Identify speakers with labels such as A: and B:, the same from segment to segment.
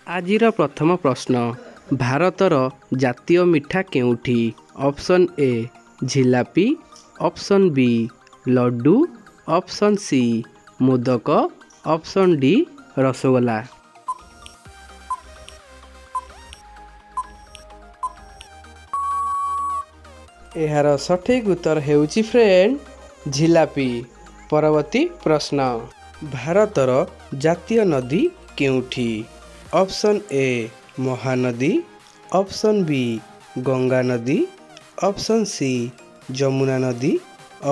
A: ଆଜିର ପ୍ରଥମ ପ୍ରଶ୍ନ, ଭାରତର ଜାତୀୟ ମିଠା କେଉଁଠି? Option A jalebi, option B laddu, option C modak, option D rasgulla. ଏହାର ସଠିକ୍ ଉତ୍ତର ହେଉଛି ଫ୍ରେଣ୍ଡ, ଝିଲାପି। ପରବର୍ତ୍ତୀ ପ୍ରଶ୍ନ, ଭାରତର ଜାତୀୟ ନଦୀ କେଉଁଠି? Option A Mahanadi, option B Ganga ନଦୀ, ଅପସନ୍ ସି ଯମୁନା ନଦୀ,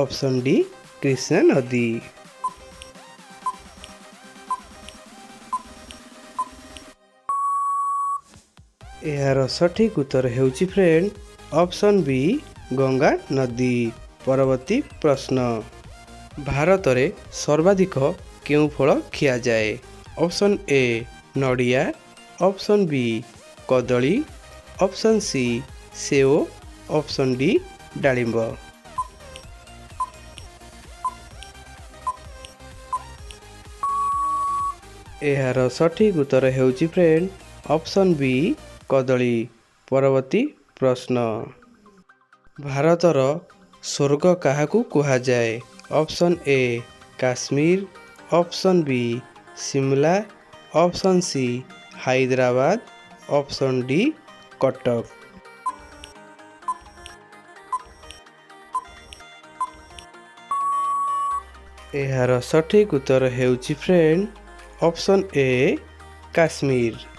A: ଅପସନ୍ ଡି କୃଷ୍ଣା ନଦୀ। ଏହାର ସଠିକ୍ ଉତ୍ତର ହେଉଛି ଫ୍ରେଣ୍ଡ, ଅପସନ୍ ବି ଗଙ୍ଗା ନଦୀ। ପରବର୍ତ୍ତୀ ପ୍ରଶ୍ନ, ଭାରତରେ ସର୍ବାଧିକ କେଉଁ ଫଳ ଖିଆଯାଏ? ଅପସନ୍ ଏ ନଡ଼ିଆ, ଅପସନ୍ ବି କଦଳୀ, ଅପସନ୍ ସି ସେଓ, ଅପସନ୍ ଡି ଡାଳିମ୍ବ। ଏହାର ସଠିକ୍ ଉତ୍ତର ହେଉଛି ଫ୍ରେଣ୍ଡ, ଅପସନ୍ ବି କଦଳୀ। ପରବର୍ତ୍ତୀ ପ୍ରଶ୍ନ, ଭାରତର ସ୍ୱର୍ଗ କାହାକୁ କୁହାଯାଏ? Option A Kashmir, option B Shimla, option C Hyderabad, option D Cuttack. ଏହାର ସଠିକ୍ ଉତ୍ତର ହେଉଛି ଫ୍ରେଣ୍ଡ, ଅପସନ୍ ଏ କାଶ୍ମୀର।